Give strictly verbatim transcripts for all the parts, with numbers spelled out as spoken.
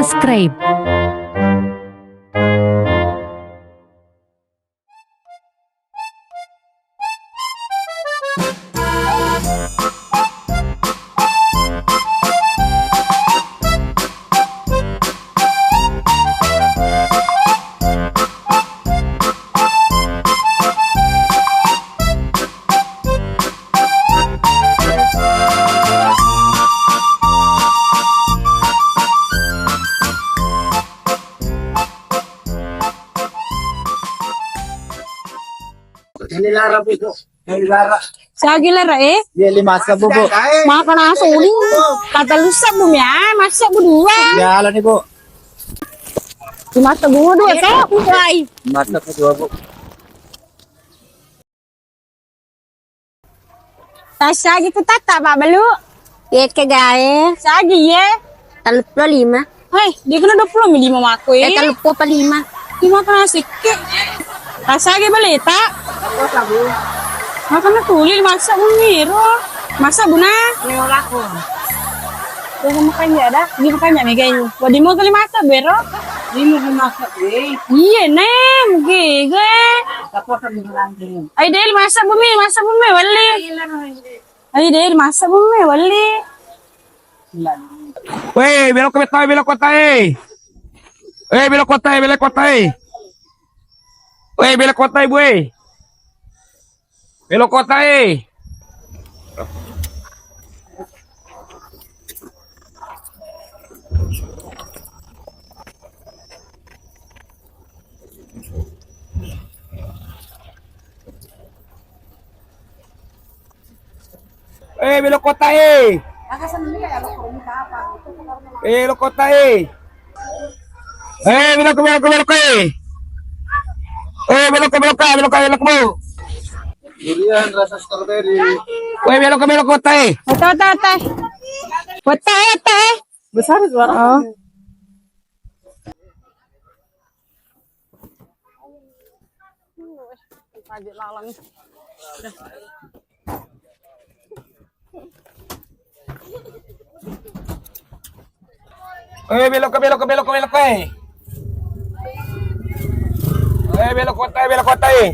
Subscribe. Ini lara, Bu. Ini lara. Siagi lara, eh? Iya, lima sebbu, Bu. Makan asu ini. Kata lusa, Bu, ya. Masa, Bu, dua. Ya, ala nih, Bu. Masa, Bu, dua, so. Wai. Masa, Bu, dua, Bu. Tasagi tu tata, Pak Belu. Ye, ke gae. Sagi, ye. Telluppulo lima. Hei, dia kena dua puluh lima mako, eh. Eh, telluppulo apa lima? Lima kena sikit. Tasagi beli, tak? Apa, Bu? Makanya tuli, masa bumi, ro. Masa buna? Lima lako. Dia makanya ada, dia makanya megai. Wadi mau tuli masa, bero. Ini masa, eh. Iya, nem, gege. Apa kan bilang, eh? Ai, deh, masa bumi, masa bumi, wali. Ai, deh, masa bumi, wali. Weh, belok ke betai, belok kota, eh. Eh, belok kota, eh, belok kota, eh. Weh, belok kota, eh, Bu, eh. Belok kota, eh. Eh, belok kota, eh. Eh, belok kota, eh. Eh, belok, belok, belok, eh. Eh, belok, belok, belok, belok, belok, Bu. Durian rasa strawberry. Weh, belok, belok kota, eh. Oke, oke, oke. Kota, eh, oke, eh. Besar suara. Oh. Eh, belok ke, belok ke, belok ke, belok ke. Eh, belok kota, eh, belok kota, eh.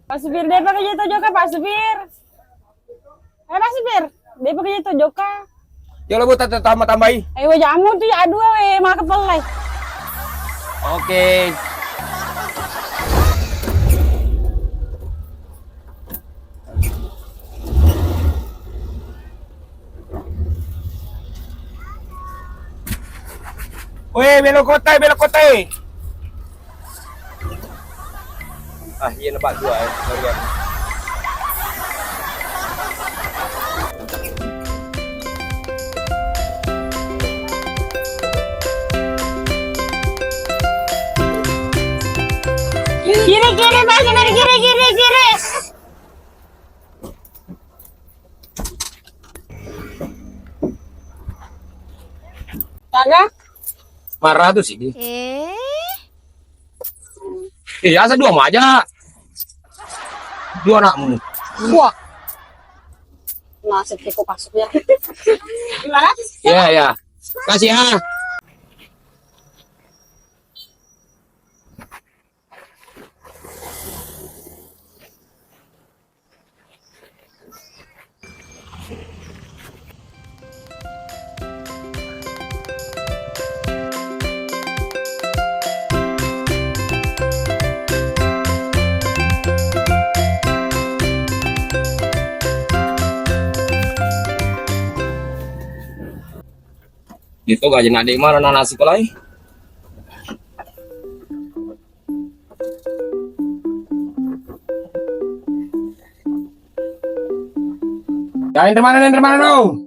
Pak Supir, deh, pakai jatuh juga, Pak Supir. Eh, Pak Supir, dé' pa kajé to jokka. Yo lo, Bu, ta-, ta-, tamba-tambai. Ayo, jamu tu ya dua wé, maka pellai. Oke. Wé, belok kotaé, belok kotaé. Ah, iya, nebak dua, ya. Bagian. Kiri, kiri, Pak Sumir, kiri, kiri, kiri. Taga? Empat ratus ini. Eh? Eh, asa dua maja. Dua anakmu. Wah. Nasib tiko pasuk ya. Lima ratus. Iya, iya. Kasih, ha. Itu gaji nadé' mana nasi kolai? Ya, entar mana, entar mana, no?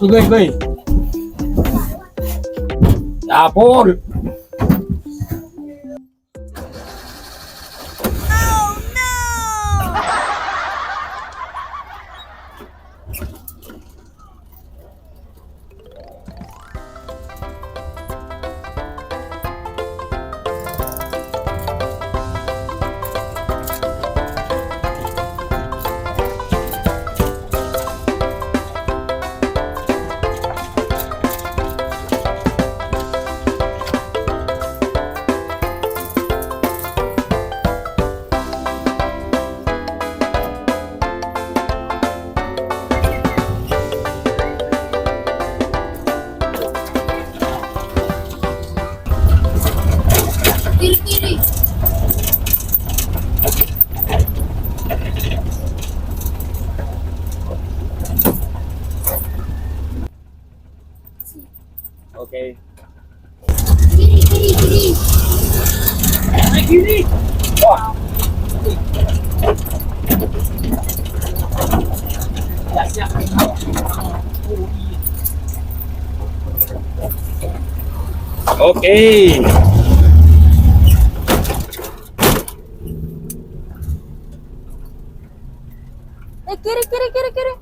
Gue, gue. Dapur. Oke. Eh, kiri, kiri, kiri, kiri.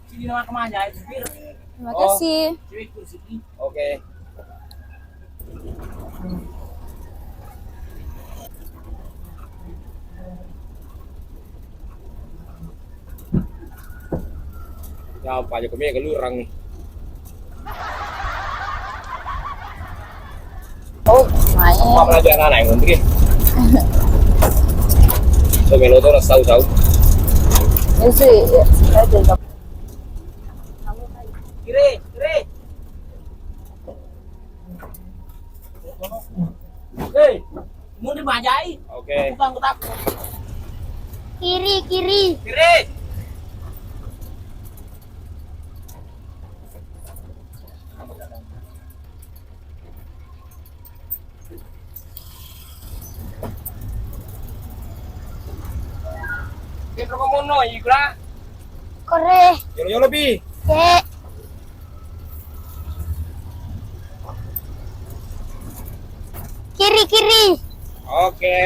Sini nama kemana, supir? Terima kasih. Oke. Siapa aja kami kelurang. Oh, main. Apa lagi anak-anak yang ngomongin? So, melo tuh rasa tahu. Ya sih, ya. Kiri, kiri. Hei, mundur majai. Oke. Bukan kotak. Kiri, kiri. Kiri. Koro. Yolo-yolo pi. Kiri, kiri. Oke.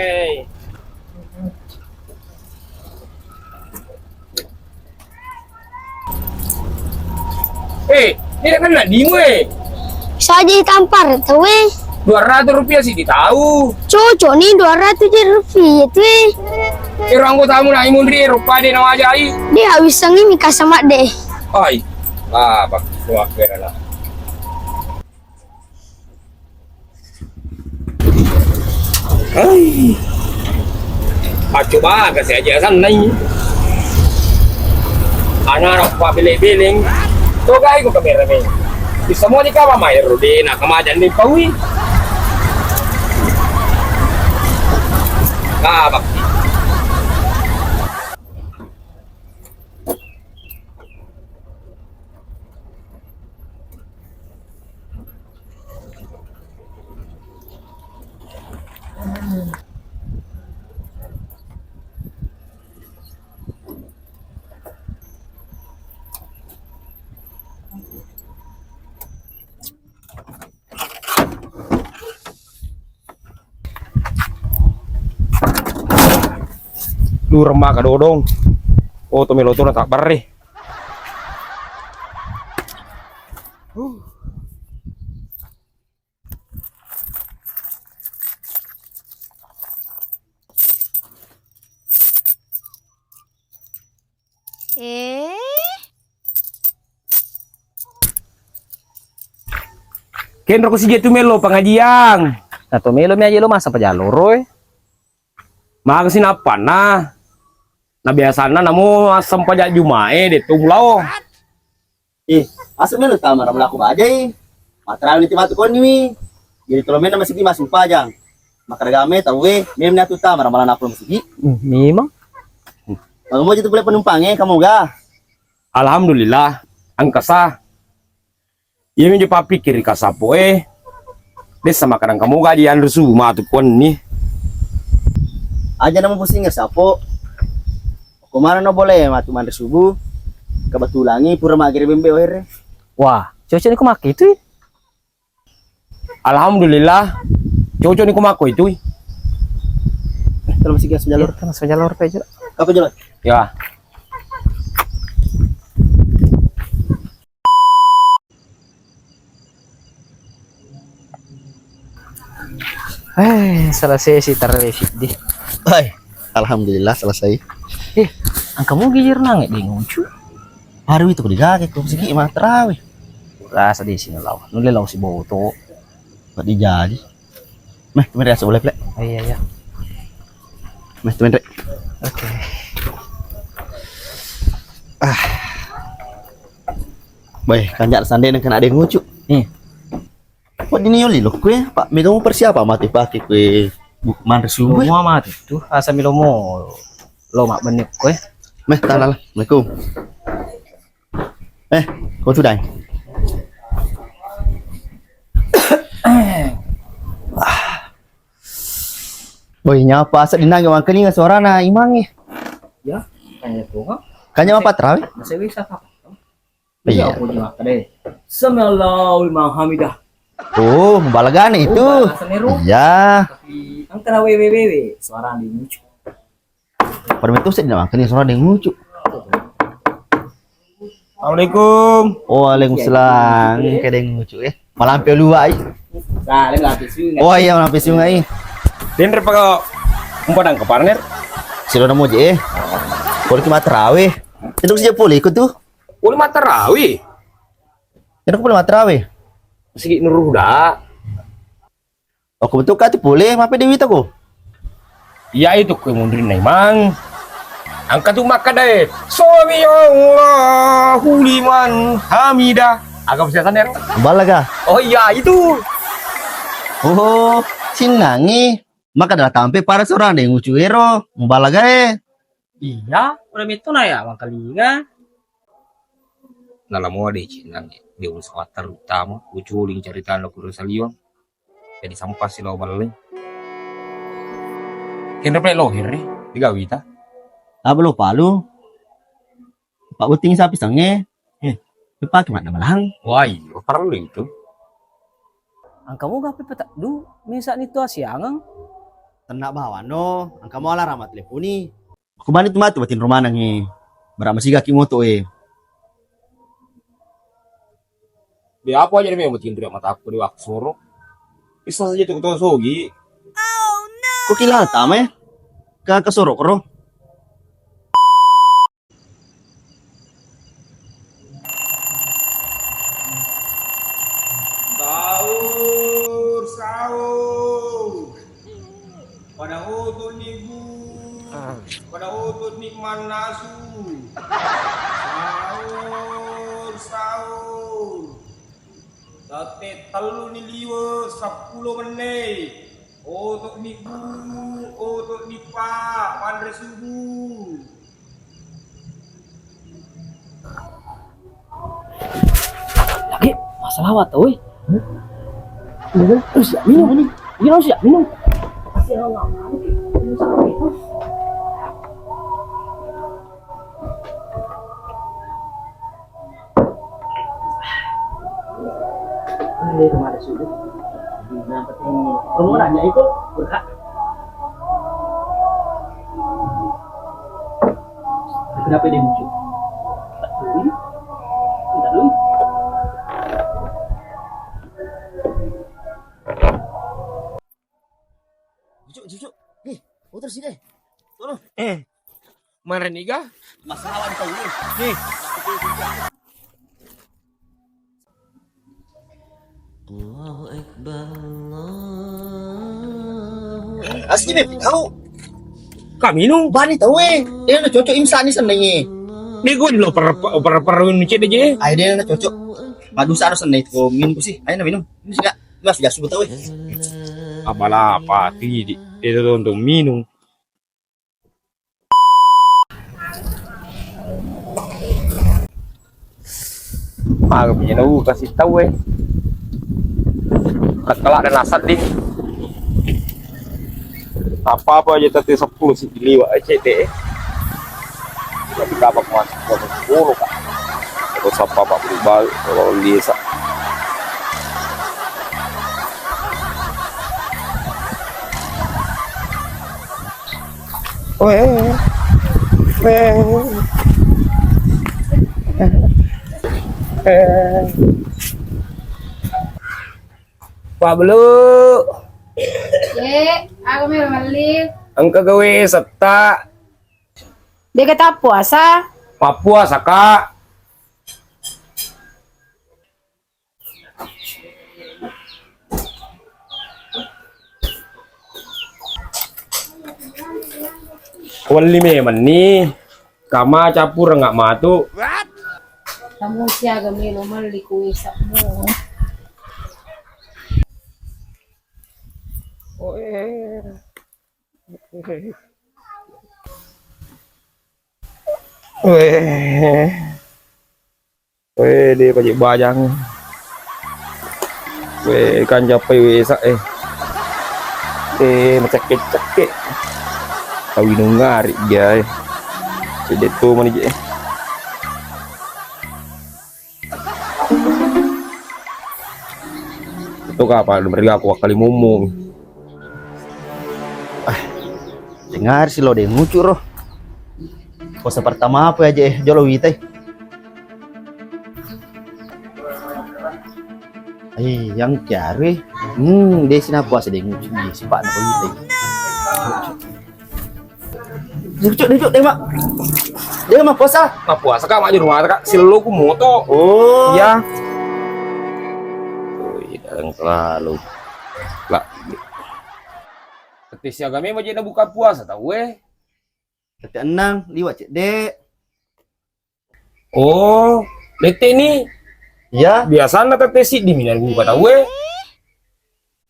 Eh, ini kan nak dingwe. Saja tampar, tahu eh. Dua ratus rupiah sih ditahu. Cocok nih, dua ratus rupiah tuh eh. Ero anggota mu naik mundri, rupa deh nama aja ai. Dia habis sangi mika sama deh. Ai, ah, bak, wah, keren lah. Hai. Pacu baga si aja sanna i. Anara pa beleng-beleng. Togai ko kamera me. Bisa mo di kaba mai rode na kamajan ni paui. Kabak. Lureng maka dodong. Oh, to melo to na tabbarre. Eh? Kenro ko sije tu melo pengajian. Na to melo mi aja lo masa pajaloro e. Maka sinappanna. Na biasanna namo assempajang Jumae de tu mulao. Eh, asu melo tama ramla ku bajai. Matrawi ni timatu koni mi. Jadi tolo mena masigi masempajang. Makaragame tauwe, mem ni atu tama ramla naku masigi. Hmm, memang. Kamu mau jadi boleh penumpang eh, kamu ga? Alhamdulillah, engka sa. Iya mi je pappikkiri ka sapo e. Dessa makkadang kamu ga dianre subuh matu kuwenni. Aja namu pusing ya sapo. Ko mana no boleh matu manre subuh. Kebetulan i pura magere bembe ohere. Wah, cocok ni ko makke itu. Alhamdulillah. Cocok ni ko makko itu. Terus masih gas jalur. Terus jalur pe. Kapan jalur? Ya. Eh, selesai si tarawih di. Hai, alhamdulillah selesai. Eh, angkamu gijir nange di ngucu. Baru itu digage ko siki ma tarawih. Rasa di sini lau. Nulle lau si boto. Kok dijaji? Meh, temen rasa boleh plek. Oh, iya, iya. Meh, temen rek. Oke. Ah. Boy, kanjak sande neng kena de ngucu. Hmm. Kok dini yoli lo kue, Pak? Mega mau persiapan mati pake kue bu-, manre subuh. Lo mau mati tu, asa milo mo lo mak benik kue. Meh, tanah lah. Assalamualaikum. Eh, kau tu dai. Eh. Woi, nyapa seddinna mangkalinga suarana imangnge. Ya, kanya tu, ha? Kanya apa terawe? Masa bisa, Kak? Iya. Iya, aku cuma tadi. Samiallahu liman hamidah. Oh, balagane itu. Oh, balasan ero. Iya. Tapi angkara wewe-wewe, suara di mucu. Pada itu seddinna mangkalinga suara di mucu. Assalamualaikum. Waalaikumsalam. Iya, iya. Kedeng lucu, eh. Malampe luai. Salam lapis sungai. Oh iya, malampe sungai. Denre pako umpadang ke partner. Silo namo je, eh. Poli ki matarawe. Itu sija poli ikut tuh. Poli matarawe. Itu poli matarawe. Sigi nuruda. Okko betul ka tu pole, mape dewi tako? Iya itu kue munrin naimang. Angka tu makkadae, "Sami Allahu liman hamida." Aga bisa sana ero? Balaga. Oh iya itu. Oh, sinangi. Maka adalah tampe para seorang deh ngucu ero. Balaga, eh. Iya, udah metu na ya mangkalinga. Nalamo de cinang de usaha terutama uculing cerita lo kuro saliwang. Jadi sampah si lo balle. Kenapa lo here? Tiga wita. Apa lo palu? Pak Buting sapi sange. Eh, pake mana malang? Wah, iya, perlu itu. Angkamu gapi petak du, misa ni tua siangang. Tenna bawano, angkamu ala rama teleponi. Aku bani tu matu batin romanang e. Bara masiga ki moto e. Di apa aja dia memang batin tu mataku di waksoro. Bisa saja tu ketawa sogi. Ko kilala tama e. Ka kasoro koro. Sahur, sahur. Pada otot ni bu, pada otot ni mannasu. Sahur, sahur. Tette tellu ni liwe seppulo menne. Otot ni bu, otot ni pa, panre subuh. Lagi masalah wa tau, eh. Iya, harus siap minum. Iya, harus siap minum. Pasti orang nggak mau, eh. Ini siapa itu? Ini kemana sudah? Nah, penting. Kamu nanya itu berhak. Kenapa dia muncul? Tak peduli. Tidak peduli. Cucuk, cucuk. Nih, putar sini. Turun. Eh, mana nih, ga? Masalah di tahu, eh. Nih. Allahu Akbar, Allahu Akbar. Asli, Beb, tahu. Kak minum? Bani tahu, eh. Dia udah cocok imsak nih senengnya. Ini gue lo per, per, per, per, ini cek aja. Ayo, dia udah cocok. Madu sana seneng itu minum sih. Ayo, minum. Ini sih, Kak. Mas, gas gue tahu, eh. Abala apa? Tidi. Dia tuh untuk minum. Maga punya nau kasih tahu, eh. Kala dan asat deh. Apa-apa aja tadi sepuluh sih diliwat, eh, cek deh. Tapi kapan masuk ke sepuluh, Kak? Terus apa, Pak, berubah kalau lihat. Weh. Weh. Eh. Pak Belu. Ye, aku mau beli. Engka gawe setta. Dia kata puasa. Mappuasa, Kak. Welli memenni, kama cappureng matu. Kamu siaga melo melli ku isakmu. Oh, eh. Weh. Weh, de' paje' bajang. Weh, kan cappai wesa, eh. Eh, macakke-cakke. Kawinung ngari, jai. Cedde to mani, je. Itu kapal meriga aku wakali momong. Ah, dengar si lo de ngucu ro. Puasa pertama apa aja, eh, jolo witai. Eh, yang kiari. Hmm, de sina puasa de ngucu, eh, sipa na witai. Duduk, duduk, deh, Mak. Deh, Mak, puasa. Mak, puasa, Kak, Mak, di rumah, Kak. Siloku moto. Oh. Iya. Oh, iya, terlalu. Lah. Tette siaga memang jadi buka puasa, tau, eh. Tette ennang, liwat, cek, dek. Oh, lette ni. Iya. Biasana tette siddi mi nabuka tau e.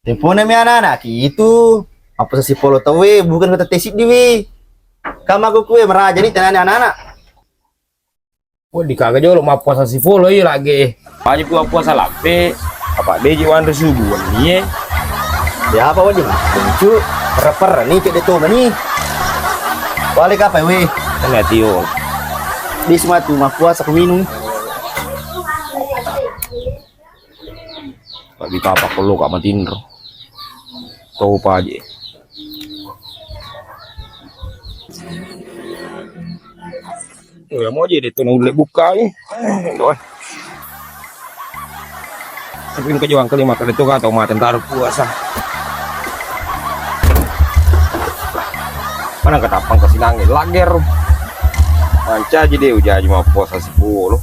Tempona mi anak-anak itu. Apa sasipolo tau e, bukan ko tette siddi wi. Kama ko kue meraja ni tenane anak-anak. Wah, dikaga jolo mappuasa sipolo iya lagi. Aja ku puasa lampe. Apa beji wanre subuh wenni e. Ya apa wadi? Lucu. Perra-perra ni cek de to mani. Wale kapai we? Tengah tio. Di sematu mappuasa ku minum. Bagi tapa kello ka matinro. Topa aja. Oh, ya mau aja deh tuh nulle buka e. Doh. Tapi ini kejuang kelima kali itu kan tau mate ntar puasa. Mana ketapang ke sinangi lager. Mancaji deh ujaji mau puasa sepuluh.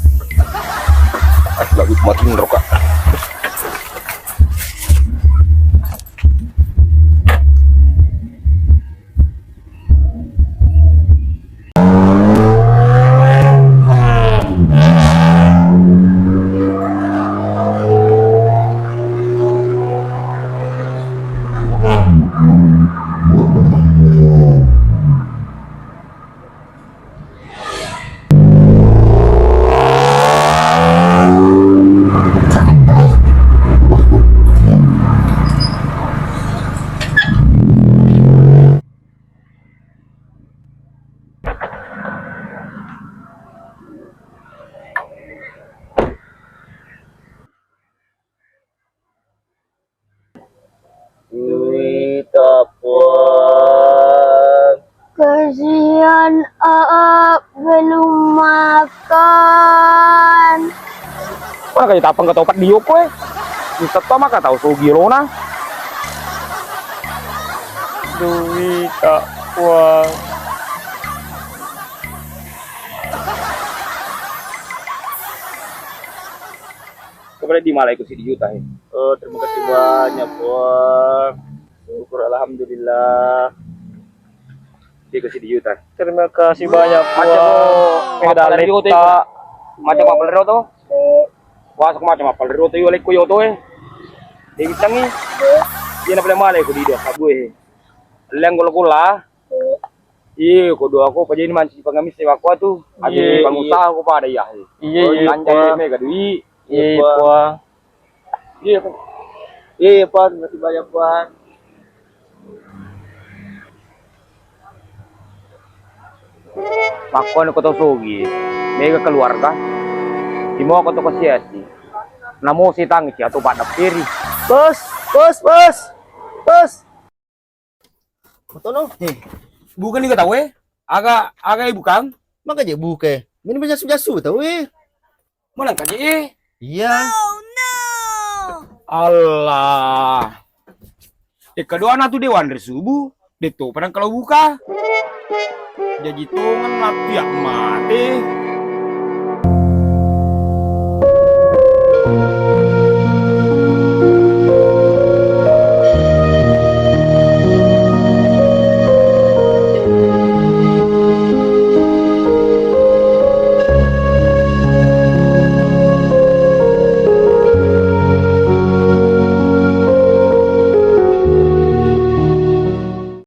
Ah, lagu makin rokok. Duita, Puang. Kasihan Aap belum makan. Mana kaji tapang ketopat dioko e. Bisa to maka tau sogi lona. Duita, Puang. Kepada di malai ku siddi juta, he. Oh, terima kasih banyak, Puang. Syukur, alhamdulillah. Dia ku siddi juta. Terima kasih banyak, Puang. Macam apa lero to? Macam apa lero to? Wah, macam apa lero to? Yo, leko yo to, eh. Dia bisangi. Dia nak boleh malai ku di dua kabu, eh. Leng gula-gula. Iya, ko doa ko paja ini manci pangamis sewa ko tu. Aja iya, pangusaha ko pada iya. Iya, iya, Puang. Mega dui. Iya, iya, Puang. Iya, Puang. Iya, Puang. Terima kasih banyak, Puang. Makkoni ko to sogi, mega keluarga. Timo ko to ko siasi. Namo si tangisi atau pada piri. Bos, bos, bos. Bos. Matono. Eh, bukan ni tau e? Aga, aga e bukan? Maka je buke. Mini berjasu-jasu tau e. Mana kaje e? Iya. Oh, no. Allah. Eh, kedua anak tu dewan re subuh. De to padang kalau buka. Jaji tongen na pia mate.